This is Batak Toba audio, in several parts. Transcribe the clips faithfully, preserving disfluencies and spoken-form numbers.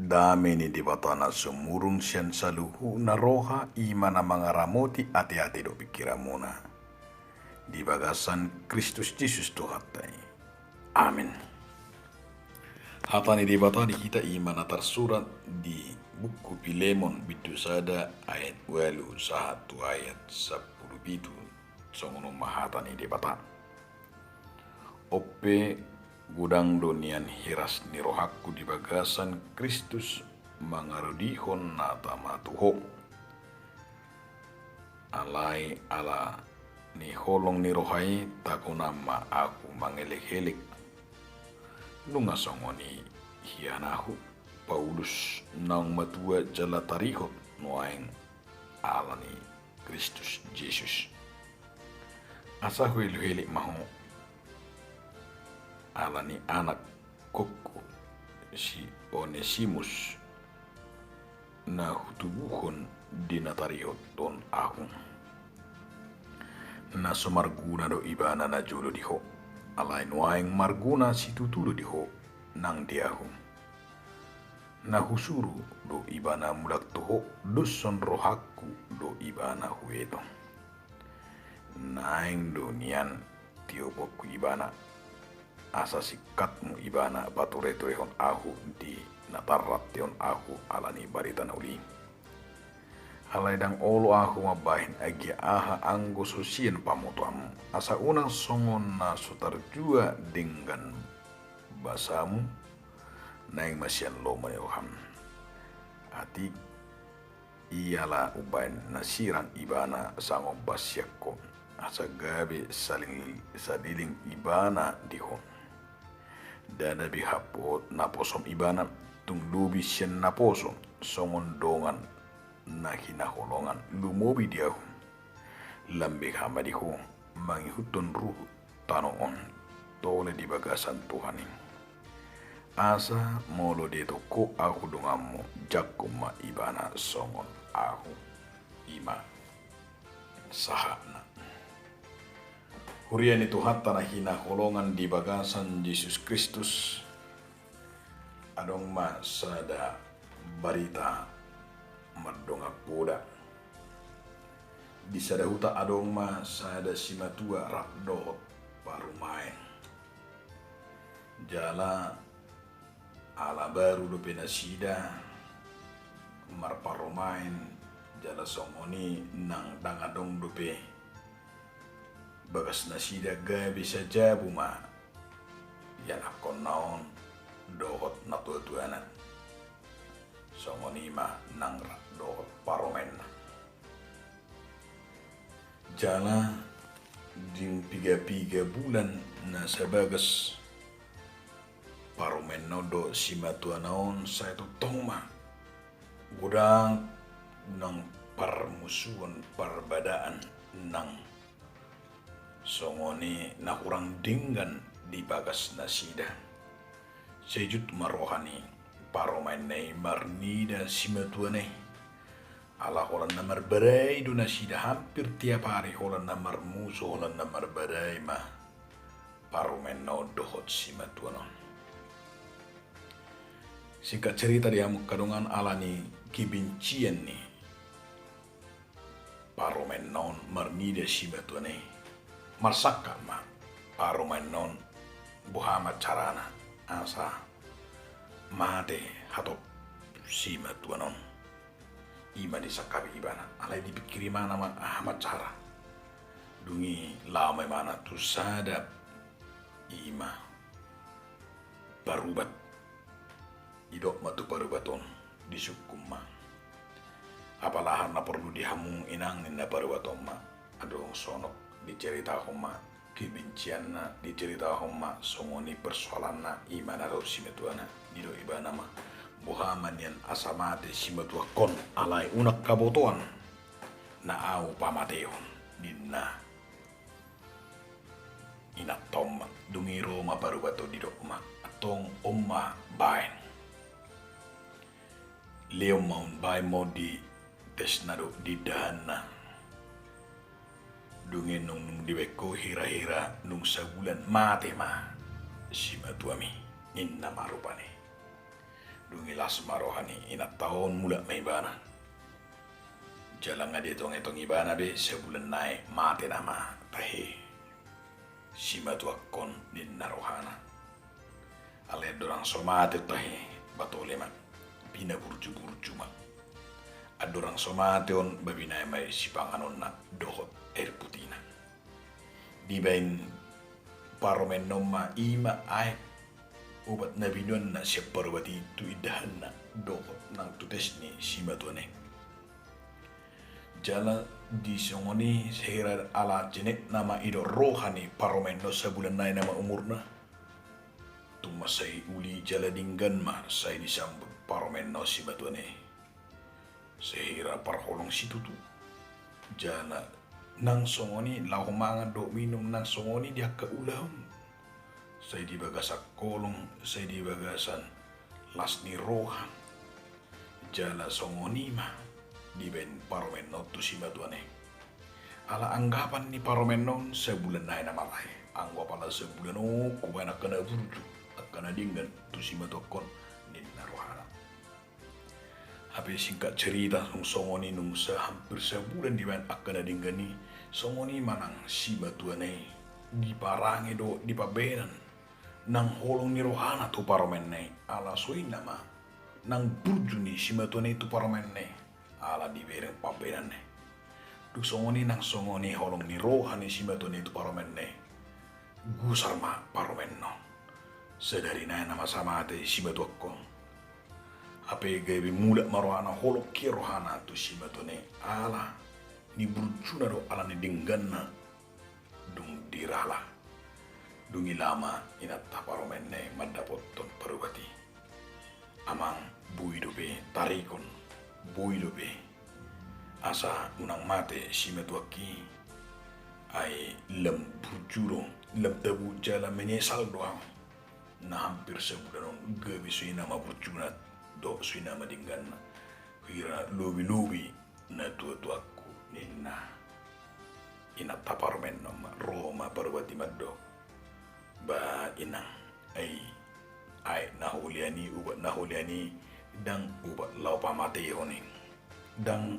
Dame ni Debata na sumurung sian saluhutna roha, i ma na mangaramoti ateate dohot pingkiranmuna di bagasan Kristus Jesus Tuhanta i. Amen. Hata ni Debata di hita i ma na tarsurat di buku Filemon bindu sada ayat ualu sahat tu ayat sampulu pitu. Songon on ma hata ni Debata. On pe, godang do nian hiras ni rohangku di bagasan Kristus mangaradehon na tama tu ho. Alai ala ni holong ni roha i tagonan ma ahu mangelekelek. Nunga songon i hian ahu, Paulus, naung matua jala tarihot nuaeng ala ni Kristus Jesus. Asa huelekelek ma ho ala ni anakkongku si Onesimus, na hutubuhon di na tarihothon ahu. Na so marguna do ibana najolo di ho, alai nuaeng marguna situtu do di ho nang di ahu. Na husuru do ibana mulak tu ho, doshon rohangku do ibana hueto. Naeng do nian tioponku ibana, asa singkatmu ibana patureturehon ahu di na tarranteon ahu ala ni barita na uli. Alai ndang olo ahu mambahen agia aha anggo so sian pamotoanmu, asa unang songon na so tarjua denggan basamu, naeng ma sian lomo ni roham. Atik, iala umbahen na sirang ibana sangombas sian ho, asa gabe saling-, saliling ibana di ho. Ndada be hapohot naposom ibana, tung lobi sian naposo, songon dongan na hinaholongan lumobi di ahu. Lam beha ma di ho mangihuthon ruhut tano on, tole di bagasan Tuhan i. Asa molo dietong ho ahu donganmu, jangkon ma ibana songon ahu. I ma sahatna. Huria ni Tuhanta na hinaholongan di bagasan Jesus Kristus, adong ma sada barita mardongan poda. Di sada huta adong ma sada simatua rap dohot parumaen. Jala ala baru dope nasida marparumaen, jala songon i nang ndang adong dope bagas nasida, gabe sajabu ma ianakkonna on dohot natuatuana. Songon i ma nang rap dohot parumaenna. Jala dung piga-piga bulan na sabagas parumaenna on dohot simatuana on, sai tongtong ma godang nang parmusuon, parbadaan nang songon i na hurang denggan di bagas nasida. Sai jut ma roha ni parumaenna i marnida simatuana i. Ala holan na marbadai do nasida, hampir tiap ari holan na marmusu, holan na marbadai ma parumaenna on dohot simatuana on. Singkat cerita di hamu angka dongan, ala ni kebencian ni parumaenna on marnida simatuana i, marsangkap ma parumaenna on boha ma carana asa mate hatop simatuana on. I ma disangkapi ibana, alai dipingkiri ibana ma aha ma cara. Dung i laho ma ibana tu sada, i ma parubat. Didok ma tu parubat on, disungkun ma. Apala aha na porlu di hamu inang, ninna parubat on ma. Adong songon, diceritahon ma kebencianna, diceritahon ma songon i persoalanna, i ma na ro simatuana. Didok ibana ma, boha ma nian asa mate simatuangkon, alai unang habotoan na ahu pamatehon, ninna inanta on ma. Dung i ro ma parubat on, didok ma, antong on ma baen. Lehon ma on, baen ma on di tesna dohot di indahanna. Dung i nung, nung dibaen ho, hira-hira nung sabulan mate ma simatuami, ninna ma rupani. Dung i las ma roha ni inanta on, mulak ma ibana. Jala nga dietong-etong ibana be, sabulan nai mate nama tahe simatuangkon, ninna rohana. Alai andorang so mate on tahe, batole ma, pinaburju-burju ma. Andorang so mate on, babinae ma i sipanganonna dohot air putina. Dibaen parumaenna on ma, i ma aek obat na binoanna sian parubat i tu indahanna dohot nang tu test ni simatuana i. Jala di songon i, sahira ala jenetna ma i do roha ni parumaenna on, sabulan nai nama umurna. Tung mansai uli jala denggan ma sai disambut parumaenna on simatuana i. Sahira parholong situtu. Jala nang songon i laho mangan dohot minum, nang songon i di angka ulaon. Sai di bagasan holong, sai di bagasan las ni roha. Jala songon i ma dibaen parumaenna on tu simatuana i. Ala anggapan ni parumaenna on, sabulan nai nama tahe. Anggo apala sabulan on hubaen angka na burju, angka na denggan tu simatuangkon, ninna rohana. Hape singkat cerita, nung songon i, nung sa-, hampir sabulan dibaen angka na denggan i, songon i ma nang simatuana i diparange dohot dipambaenan nang holong ni rohana tu parumaenna i, ala so i nama nang burju ni simatuana i tu parumaenna i, ala dibereng pambaenanna i. Dung songon i, nang songon i holong ni roha ni simatuana i tu parumaenna i, gusar ma parumaenna on. Sadari nai nama sai mate simatuangkon. Hape gabe mulak ma rohana, holong i rohana tu simatuana i, ala ni burjuna dohot ala ni dengganna dung dirala. Dung i laho ma inanta parumaenna i mandapothon parubat i. Amang, boi dope tarikon, boi dope asa unang mate simatuangki. Ai lam burju do, lam tabo jala menyesal do ahu. Na hampir sabulan on gabe so i nama burjuna dohot so i nama dengganna. Hira lobi-lobi natuatuangku, ninna inanta parumaenna on ma. Ro ma parubat i mandok, ba inang, ai aek na hulean i, ubat na hulean i, ndang ubat laho pamatehon i. Ndang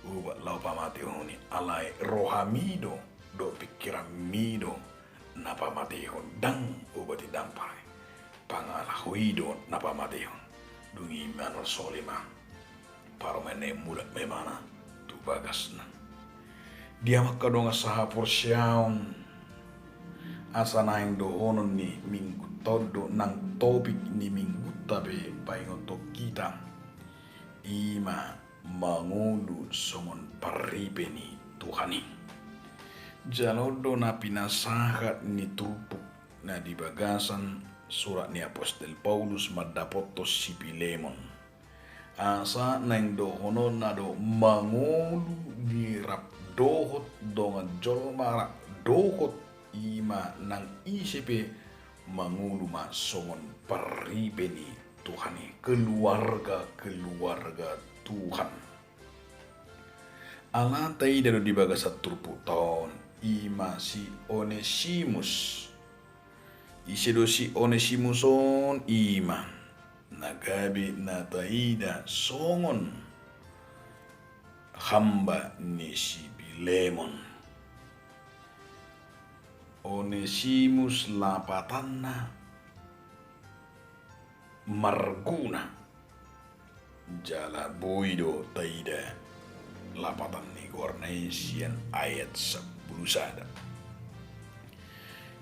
ubat laho pamatehon i, alai rohami do dohot pingkiranmi do na pamatehon, ndang ubat i, ndang pare. Pangalaho i do na pamatehon. Dung i manolsoli ma parumaenna i, mulak ma ibana tu bagasna. Di hamu angka dongan sahaporseaon, asa naeng dohonon ni minggunta on do nang topik ni minggunta pe paingothon hita, i ma mangolu songon parripe ni Tuhan i. Jala on do na pinasahat ni turpuk na di bagasan surat ni apostel Paulus mandapothon si Pilemon. Asa naeng dohononna do mangolu di rap dohot dongan jolma rap dohot i ma nang ise pe, mangolu ma songon parripe ni Tuhan i, keluarga-keluarga Tuhan. Ala taida do di bagasan turpukta on, i ma si Onesimus. Ise do si Onesimus on? I ma na gabe na taida songon hamba ni si Pilemon. Onesimus lapatanna marguna. Jala boi do taida lapatan ni goarna i sian ayat sampulu sada.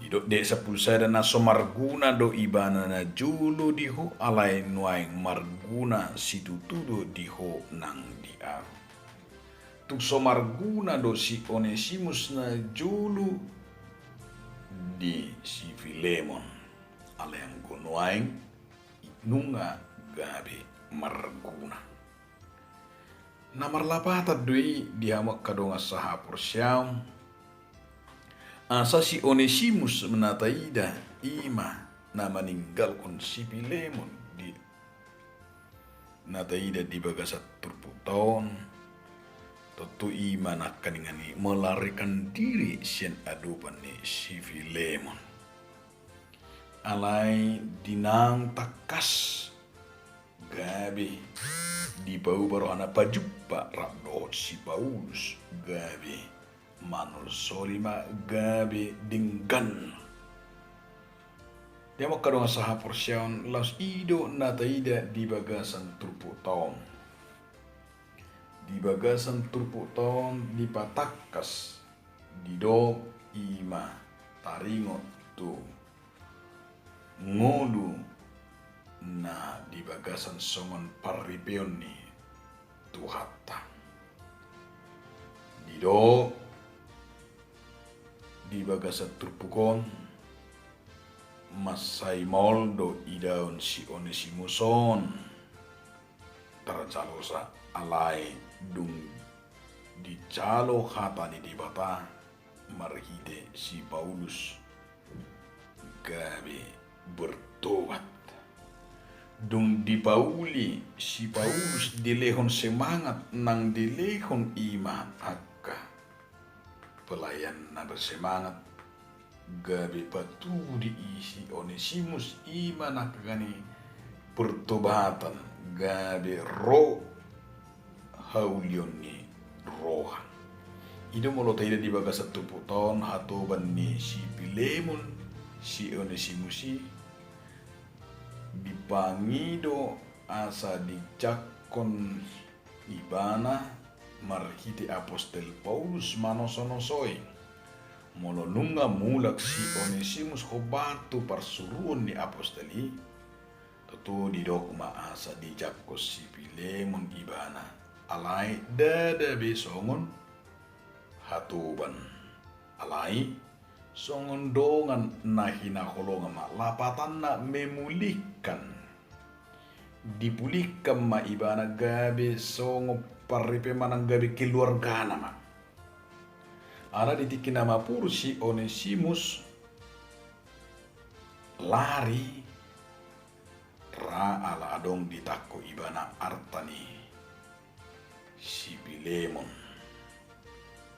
Didok di ayat sampulu sada, na so marguna do ibana najolo di ho, alai nuaeng marguna situtu do di ho nang di ahu. Tung so marguna do si Onesimus najolo di si Pilemon, alai anggo nuaeng nunga gabe marguna. Na marlapatan do i di hamu angka dongan sahaporseaon, asa si Onesimus na taida, i ma na maninggalhon si Pilemon di na taida di bagasan turpukta on, tontu i ma nangkaningan i melarikan diri sian adopan ni si Pilemon. Alai di naung tangkas gabe dipauba rohana pajumpa rap dohot si Paulus, gabe manolsoli ma gabe denggan. Di hamu angka dongan sahaporseaon, laos i do na taida di bagasan turpukta on. Di bagasan turpukta on dipatangkas, didok i ma taringot tu ngolu na di bagasan songon parripeon ni Tuhanta. Didok di bagasan turpuk on, mansai maol do idaon si Onesimus on tarjalosa, alai dung dijalo hata ni Debata marhite si Paulus gabe bertobat. Dung dipauli si Paulus dilehon semangat, nang dilehon i ma angka pelayan na bersemangat, gabe patubu di i si Onesimus, i ma nangkaning pertobatan, gabe ro haulion ni roha. I do molo taida di bagasan turpukta on hatoban ni si Pilemon si Onesimus i, dipangido asa dijangkon ibana marhite apostel Paulus manosonosoi. Molo nunga mulak si Onesimus hombar tu parsuruon ni apostel i, tutu didok ma asa dijangkon si Pilemon ibana, alai ndada be songon hatoban, alai songon dongan na hinaholongan ma, lapatanna memulihkan. Dipulihkan ma ibana gabe songon parripe manang gabe keluargana ma. Ala di tingki na mapur si Onesimus lari ra ala adong ditangko ibana arta ni si Pilemon.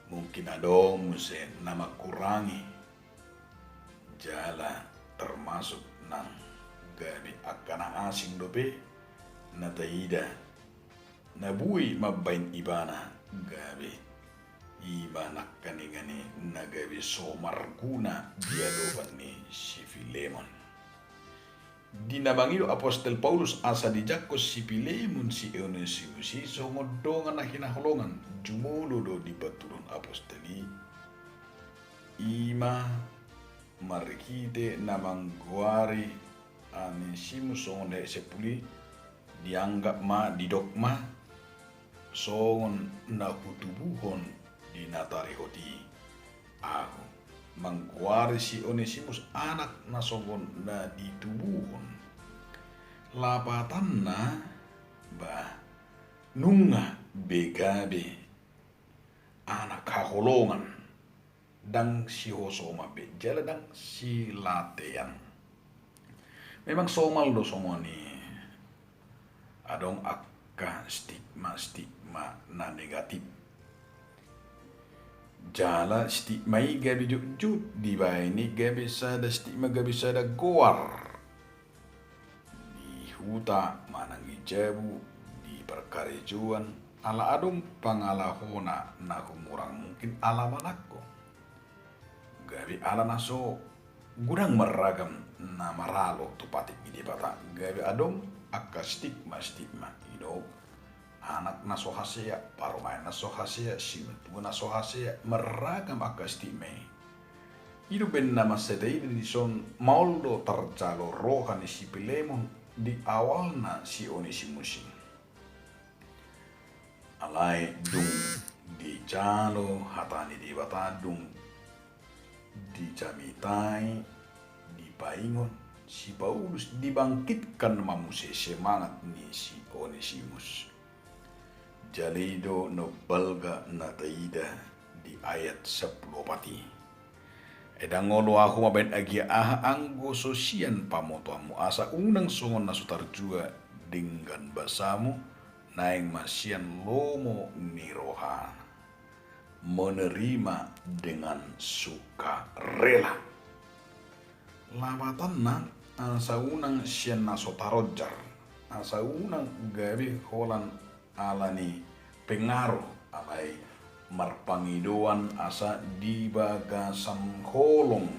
Mungkin adong muse na mangkurangi jala termasuk nang gabe angka na asing dope na taida na boi mambahen ibana gabe i ma nangkaning na gabe so marguna di adopan ni si Pilemon. Di na mangido apostel Paulus asa dijangkon si Pilemon si Onesimus i songon dongan na hinaholongan, jumolo do dipatuduhon apostel i, i ma marhite na manggoari Onesimus songon na sempuli, dianggap ma, didok ma songon na hutubuhon di na tarihot i ahu, manggoari si Onesimus anak na songon na ditubuhon. Lapatanna, bah, nunga be gabe anak haholongan, ndang sihosoman be jala ndang silatean. Memang somal do songon i, adong angka stigma-stigma na negatif. Jala stigma i gabe jotjot dibaen i gabe sada stigma, gabe sada goar. Di huta manang di jabu, di parkarejoan, ala adong pangalahona na humurang, mungkin ala manangko. Gabe ala na so godang marragam na maralo tu patik ni Debata, gabe adong angka stigma-stigma i do. Anak na so hasea, parumaen na so hasea, simatua na so hasea, marragam angka stigma i. I do umbahen na mansai taida dison, maol do tarjalo roha ni si Pilemon di awalna si Onesimus i. Alai dung dijalo hata ni Debata, dung dijamitai, dipaingot si Paulus, dibangkitkan ma muse semangat ni si Onesimus. Jala i do na umbalga na taida di ayat sampulu opat i. Ai ndang olo ahu mambahen agia aha anggo so sian pamotoanmu, asa unang songon na so tarjua denggan basamu, naeng ma sian lomo ni rohana menerima dengan sukarela. Lapatanna, asa unang sian na so taronjar, asa unang gabe holan ala ni pengaruh, alai marpangidoan asa di bagasan holong,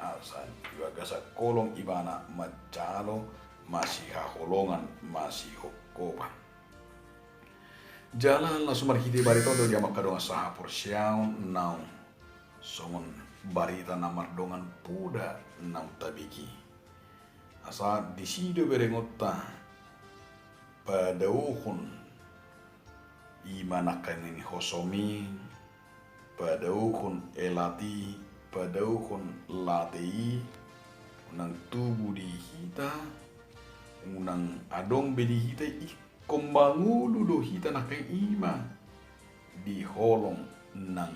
asa di bagasan holong ibana manjalo masihaholongan, masihophopan. Jala laos marhite barita on do di hamu angka dongan sahaporseaon naung songon barita na mardongan poda naung tabege i. Asa disi do berengonta padaohon i ma nangkaning hosom i, padaohon elat i, padaohon late i, unang tubu di hita, unang adong be di hita i, ingkon mangolu do hita nangkaning i ma di holong nang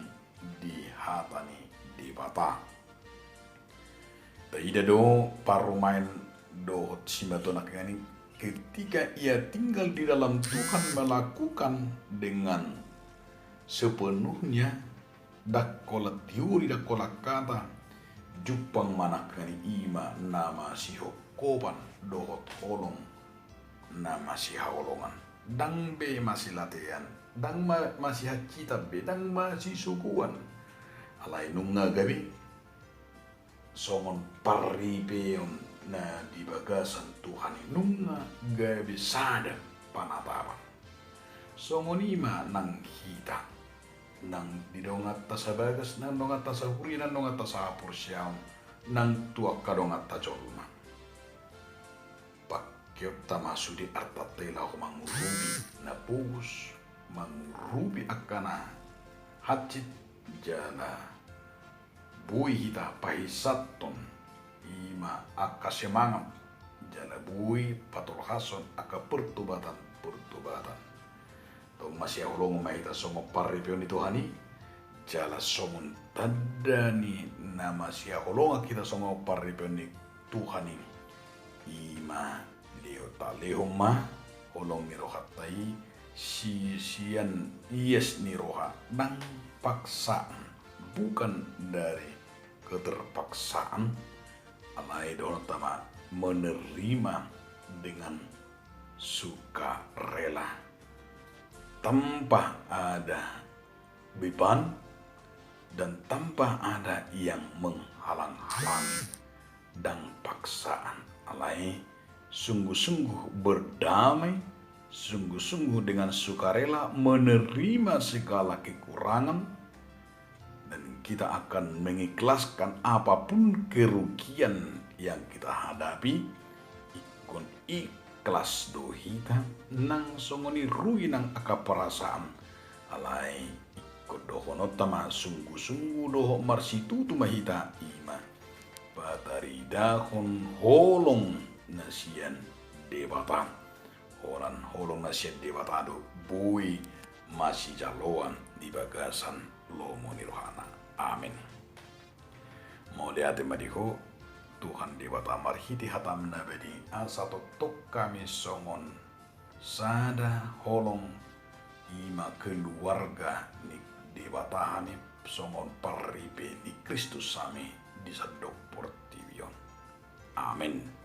di hata ni Debata. Taida do parumaen dohot simatuam nangkaning i, ketika ia tinggal di dalam Tuhan, melakukan dengan sepenuhnya, ndang holan teori, ndang holan kata, jumpang ma nangkaning i ma na masihophopan dohot holong na masihaholongan. Ndang be masilatean, ndang ma masihansitan be, ndang masisogoan. Alai nunga gabe songon parripeon na di bagasan Tuhan i, nunga gabe sada panatapan. Songon i ma nang hita, nang di donganta sabagas, nang donganta sahuria, nang donganta sahaporseaon, nang tu angka donganta jolma. Pangkeonta ma sude artanta i laho mangurupi na pogos, mangurupi angka na hansit, jala boi hita pahinsathon i ma angka semangat, jala boi patolhashon angka pertobatan-pertobatan. Tong masihaholongan ma hita songon parripeon ni Tuhan i, jala songon tanda ni na masihaholongan hita songon parripeon ni Tuhan i, i ma lehon, talehon ma holong ni rohanta i sian ias ni roha, ndang paksaan, bukan dari keterpaksaan, alai dohononta ma menerima dengan sukarela, tanpa ada beban dan tanpa ada yang menghalang-halangi. Ndang paksaan, alai sungguh-sungguh berdamai, sungguh-sungguh dengan sukarela menerima segala kekurangan, dan kita akan mengikhlaskan apapun kerugian yang kita hadapi, ingkon ikhlas do hita, nang songon i rugi nang angka perasaan, alai ingkon dohononta ma sungguh-sungguh dohot marsitutu ma hita, i ma pataridahon holong na sian Debata. Holan holong na sian Debata do boi masijaloan di bagasan lomo ni rohana. Amen. Mauliate ma di Ho, Tuhan Debata, marhite hataM na badia, asa tongtong hami songon sada holong, i ma keluarga ni Debata hami, songon parripe ni Kristus hami di sandok portibi on. Amen.